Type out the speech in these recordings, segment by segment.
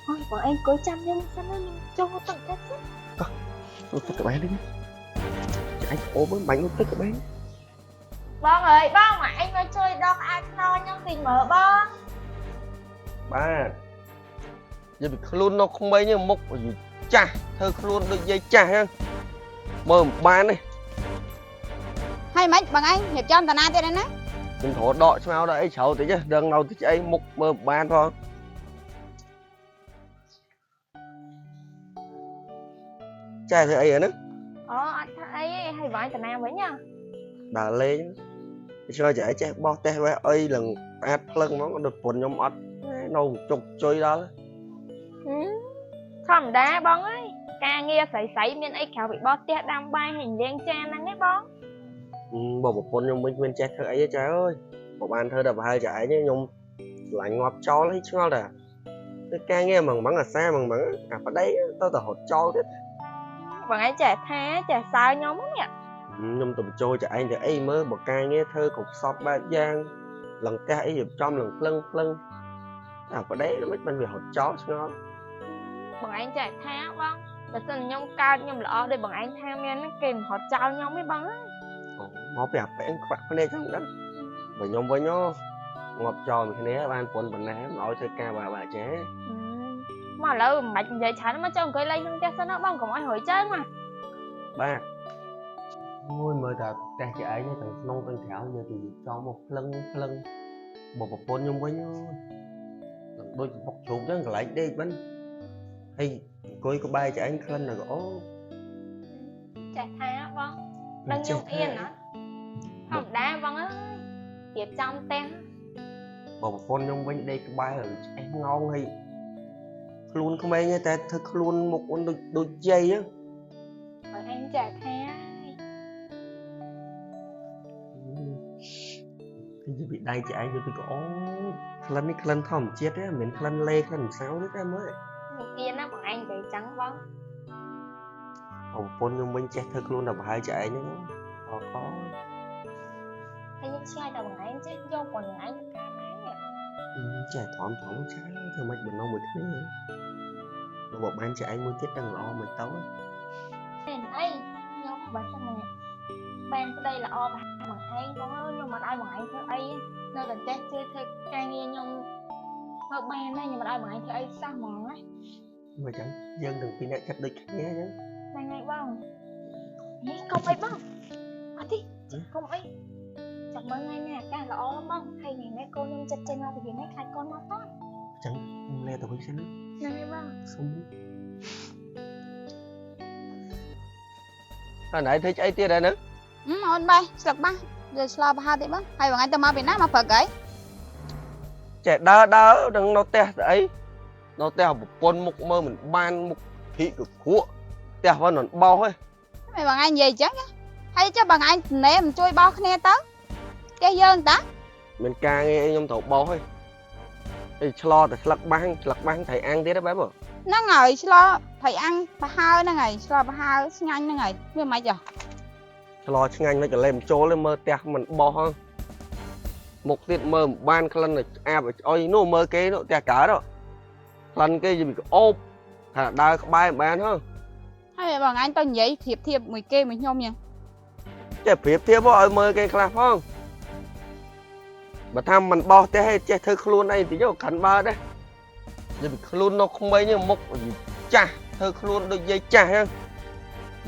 អូយបងឯងអង្គុយចាំខ្ញុំសិនណាខ្ញុំចូលទឹកកាត់សិន លុបទឹកក្បែរនេះចែកអូបបាញ់លុបទឹកក្បែរ បងអើយបងមកឯងមកជួយដកអាវខ្នងខ្ញុំតិចមើលបង បាទនិយាយពីខ្លួននៅក្មេងហ្នឹងមុខចាស់ធ្វើខ្លួនដូចយាយចាស់ហ្នឹងមើលមិនបានទេ ហើយមិនបងឯងរៀបចំតាណាទៀតណា ខ្ញុំត្រូវដកឆ្មៅដល់អីជ្រៅតិចដឹងនៅតិចអីមុខមើលមិនបានផងចែធ្វើអីហ្នឹង អូអត់ថាអីទេហើយបងឯងតាណាវិញហ៎ ដើរលេងឆ្លើយចែចេះបោះតេះវេះអីឡើងផ្អាតភ្លឹងហ្មងដូចប្រពន្ធខ្ញុំអត់នៅជុកជុយដល់ ធម្មតាបងអើយការងារស្រីស្រីមានអីក្រៅពីបោះផ្ទះដាំបាយហើយលាងចានហ្នឹងឯងបង បើប្រពន្ធខ្ញុំវិញមិនចេះធ្វើអីទេចែអើយបើបានធ្វើតែប្រហែលចែឯងខ្ញុំឆ្លាញ់ងាប់ចោលហើយឆ្ងល់តែធ្វើការងារហ្មងហ្មងអាសាហ្មងហ្មងអាប្តីទៅតែរត់ចោលទៀត បងឯងចេះថាចេះសើខ្ញុំហ្នឹង ខ្ញុំទៅបញ្ចូលចែឯងទៅអីមើលបើការងារធ្វើគ្រប់សពបែបយ៉ាងឡើងផ្ទះអីរៀបចំឡើងភ្លឹងភ្លឹងអាប្តីមិនបានវារត់ចោលឆ្ងល់ បងឯងចេះថាបងបើសិនខ្ញុំកើតខ្ញុំល្អដូចបងឯងថាមានគេមិនរត់ចោលខ្ញុំទេបង មកពីអាប៉ែងខ្វាក់ភ្នែកចឹងដឹងបើខ្ញុំវិញងាប់ចោលមួយគ្នាបានប៉ុនប៉ុណ្ណាមកឲ្យធ្វើការបាក់ចេះ មកឥឡូវមិនបាច់និយាយច្រើនមកចូលអង្គុយលេងក្នុងផ្ទះសិនណាបងកុំឲ្យរយជើងមក បាទមួយមើលតែផ្ទះជាឯងទាំងក្នុងទាំងក្រៅយកទៅចោលមកភ្លឹងភ្លឹងបើប្រពន្ធខ្ញុំវិញនឹងដូចបុកជ្រូកចឹងកន្លែងដេកមិនហើយអង្គុយក្បែរជាឯងក្លិននៅអូ ចេះថាបងដឹងខ្ញុំអៀនអត់ធម្មតាបងអើយរៀបចំផ្ទះ បើប្រពន្ធខ្ញុំវិញដេកក្បែរឆ្អេះងងហើយខ្លួនក្មេងតែធ្វើខ្លួនមុខដូចដូចយាយហ្នឹង បងឯងចេះថា និយាយពីដៃជាឯងនិយាយពីក៏អូក្លិននេះក្លិនធម្មជាតិទេមិនមែនក្លិនលេក្លិនម្សៅទេតែមើល ខ្ញុំអៀនណាបងឯងនិយាយចឹងបង ប្រពន្ធខ្ញុំវិញចេះធ្វើខ្លួនតែប្រហែលជាឯងហ្នឹងអក ហើយខ្ញុំឆ្លើយតែបងឯងចេះយកបងឯងទៅការដែរ ចេះត្រមត្រមចាធ្វើម៉េចបណ្ដោះមួយគ្នាបើបានជាឯងមួយទៀតដឹងល្អមួយទៅ មិនអីខ្ញុំបើសិនណាបានប្តីល្អប្រហែលបងឯងបងអើយខ្ញុំមិនឲ្យបងឯងធ្វើអីនៅតែចេះជួយធ្វើការងារខ្ញុំធ្វើបានដែរខ្ញុំមិនឲ្យបងឯងធ្វើអីសោះហ្មងណា មកចឹងយើងទាំងពីរអ្នកចិត្តដូចគ្នាចឹង ហ្នឹងហើយបងនេះកុំអីបងអត់ទេកុំអីចាំមើលថ្ងៃនេះអាកាសល្អបងហើយថ្ងៃនេះកូនខ្ញុំចិត្តចេញមកពីនេះខ្លាចកូនមកត ចឹងលែទៅវិញសិន ហ្នឹងហើយបង សុំហើយណៃធ្វើអីទៀតហើយហ្នឹង អូនបាយស្លឹកបាសយកឆ្លោប្រហែលទៀតបងហើយបងឯងទៅមកពីណាមកព្រឹកអី ចេះដើរដើរនឹងនៅផ្ទះស្អីនៅផ្ទះប្រពន្ធមុខមើលមិនបានមុខភិកគ្រក់ផ្ទះវិញមិនបោះទេ មិនបងឯងនិយាយចឹងហើយចុះបងឯងណែមិនជួយបោះគ្នាទៅផ្ទះយើងតា មានការងារអីខ្ញុំត្រូវបោះទេអីឆ្លោតែស្លឹកបាំងស្លឹកបាំងត្រីអាំងទៀតហ៎បែប ហ្នឹងហើយឆ្លោត្រីអាំងប្រហើហ្នឹងហើយឆ្លោប្រហើឆ្ងាញ់ហ្នឹងហើយវាមិនចុះ ឆ្លោឆ្ងាញ់មិនក៏លេមិនចូលទេមើលផ្ទះមិនបោះមុខទៀតមើលមិនបានក្លិនអាបអុយនោះមើលគេនោះផ្ទះកើតក្លិនគេយីអូបថាដើរក្បែរមិនបានហ៎ ហើយបងឯងទៅនិយាយធៀបធៀបមួយគេមួយខ្ញុំយ៉ាង ចេះប្រៀបធៀបឲ្យមើលគេខ្លះផងបើថាមិនបោះផ្ទះទេចេះធ្វើខ្លួនអីតិចខាន់បើដែរនិយាយពីខ្លួននៅក្មេងមុខចាស់ធ្វើខ្លួនដូចយាយចាស់ហ្នឹង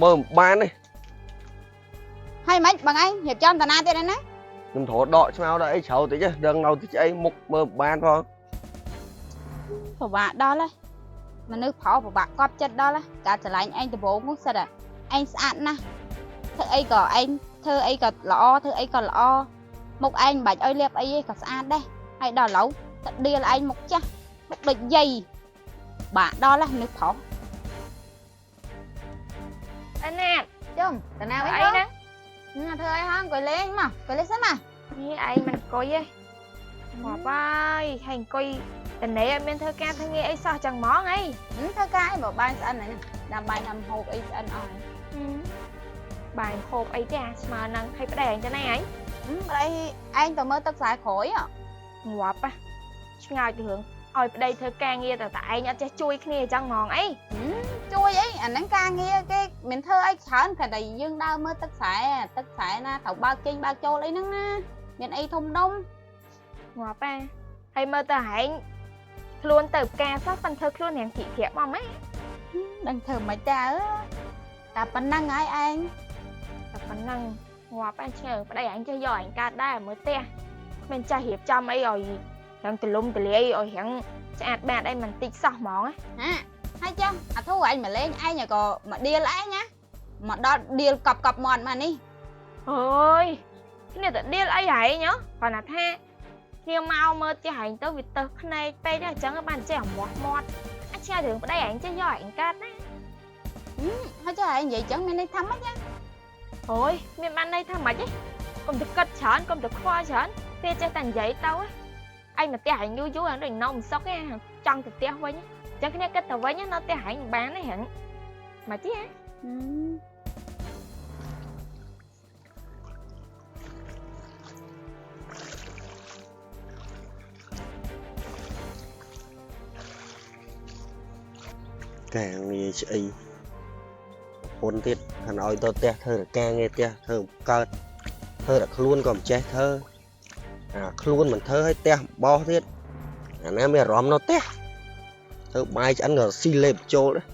មើលមិនបានទេ ហើយមិនបងឯងរៀបចំតាណាទៀតណា ខ្ញុំត្រូវដកឆ្មៅដល់អីជ្រៅតិចដឹងនៅតិចអីមុខមើលមិនបានផង ពិបាកដល់ហើយមនុស្សប្រុសពិបាកកប់ចិត្តដល់ការឆ្លាញ់ឯងដំបូងនោះសិតឯងស្អាតណាស់ធ្វើអីក៏ឯងធ្វើអីក៏ល្អធ្វើអីក៏ល្អមុខឯងមិនបាច់ឲ្យលាបអីទេក៏ស្អាតដែរហើយដល់ឥឡូវទៅដៀលឯងមុខចាស់មុខដូចយាយបាក់ដល់ហើយមនុស្សប្រុស អីណា ជុំតាណាវិញ អីណា ធ្វើអីហងអង្គុយលេងមកអង្គុយលេងសិនមក នេះឯងមិនអង្គុយទេងាប់ហើយហើយអង្គុយតនេអត់មានធ្វើការធ្វើងារអីសោះចឹងហ្មងអី ធ្វើការអីបើបាយស្អិនហ្នឹងដាំបាយដាំហូបអីស្អិនអស់ បាយហូបអីទេអាស្មើនឹងឲ្យប្តីឯងទៅណាឯង ប្តីឯងទៅមើលទឹកខ្សែក្រោយ ងាប់ហ៎ឆ្ងាយទៅរឿង ឲ្យប្តីធ្វើការងារតែតែឯងអត់ចេះជួយគ្នាអញ្ចឹងហ្មងអី ជួយអីអាហ្នឹងការងារគេមិនធ្វើអីច្រើនគ្រាន់តែយើងដើរមើលទឹកស្រែទឹកស្រែណាត្រូវបើកចេញបើកចូលអីហ្នឹងណាមានអីធំដុំ ងាប់ហ่าហើយមើលទៅហែងខ្លួនទៅផ្កាសោះប៉ិនធ្វើខ្លួនរាងគិក្រាក់មកម៉េច ដឹងធ្វើមិនតើតែប៉ុណ្ណឹងហើយឯង តែប៉ុណ្ណឹងងាប់ហ่าឆ្ងើប្តីឯងចេះយកឯងកើតដែរមើលផ្ទះគ្មានចេះរៀបចំអីឲ្យរាងទលំទលាយឲ្យរាងស្អាតបាតអីមិនតិចសោះហ្មង ហាហើយចឹងអាធូឯងមកលេងឯងក៏មកដៀលឯងណាមកដល់ដៀលកប់កប់មាត់មកនេះ អើយគ្នាទៅដៀលអីហែងហ៎គ្រាន់តែថាគ្នាមកមើលផ្ទះហែងទៅវាទៅភ្នែកពេកអញ្ចឹងបានចេះអាមាស់មាត់អាចឆ្ងាយរឿងប្តីឯងចេះយកឯងកើតណា ហើយចុះឯងនិយាយចឹងមានន័យថាម៉េច អូយមានបានន័យថាម៉េចទេកុំទៅគិតច្រើនកុំទៅខ្វល់ច្រើនពេលចេះតែនិយាយទៅឯងមកផ្ទះឯងយូរយូរដូចនំសុកឯងចង់ទៅផ្ទះវិញអញ្ចឹងគ្នាគិតទៅវិញនៅផ្ទះឯងមិនបានទេហ្នឹងមកទេ ការងារស្អីប្រពន្ធទៀតខានឲ្យទៅផ្ទះធ្វើតែការងារផ្ទះធ្វើមិនកើតធ្វើតែខ្លួនក៏មិនចេះធ្វើអាខ្លួនមិនធ្វើឲ្យផ្ទះបោះទៀតអាណាមានអារម្មណ៍នៅផ្ទះធ្វើបាយឆ្អិនក៏ស៊ីលេបចូលដែរ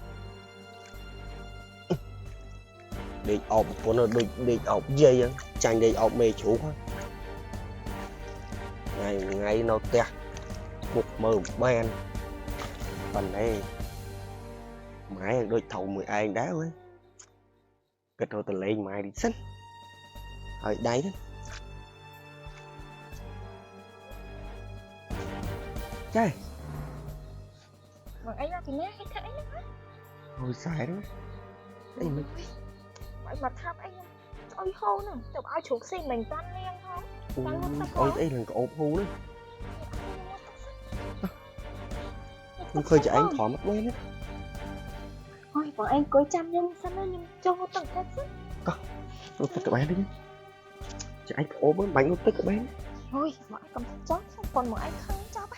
ដេកអោបប្រពន្ធដូចដេកអោបយាយហ្នឹងចាញ់ដេកអោបមេជ្រូកហ្នឹងថ្ងៃថ្ងៃនៅផ្ទះមុខមើលមិនបានប៉ុណ្ណេះ ម៉ែដូចត្រូវមួយឯងដែរវើយគិតទៅតលេងម៉ែតិចសិនហើយដៃហ្នឹងចែ មកអីមកពីណាគេធ្វើអី អូយសែហ្នឹងអីមិន មកមកថាប់អីស្អុយហូរហ្នឹងទៅឲ្យជ្រូកស៊ីមិនតាន់លៀងហង អូយអីនឹងក្អូបហ៊ូហ្នឹងខ្ញុំឃើញចែឯងត្រមអត់វិញណា អូយបងឯងអង្គុយចាំខ្ញុំសិនណាខ្ញុំចូលទឹកទៅសិន លុបទឹកក្បែរនេះចែឯងក្អូបហ្នឹងបាញ់លុបទឹកក្បែរ អូយមកឯងកុំចង់ខ្ញុំប៉ុនមកឯងខឹងចាប់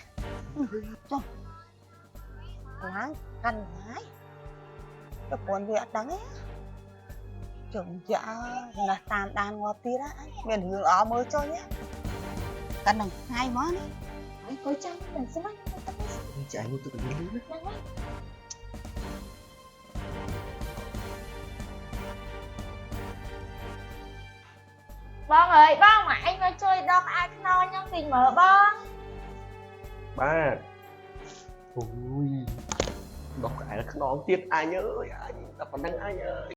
ឡើងកាន់ហើយប្រពន្ធវាអត់ដឹងទេជុំយ៉ាណាស់តាមដានងាប់ទៀតណាអញមានរឿងល្អមើលចុះញ៉ា កាន់នឹងថ្ងៃមកនេះ អង្គុយចាំខ្ញុំសិនណាខ្ញុំទឹកសិន ចែឯងលុបទឹកក្បែរនេះ ហ្នឹងហើយបងអើយបងមកឯងមកជួយដកអាវខ្នងខ្ញុំតិចមើលបង បាទអូយដោះក្អែលខ្នងទៀតអញអើយអញតែប៉ុណ្្នឹងអញអើយ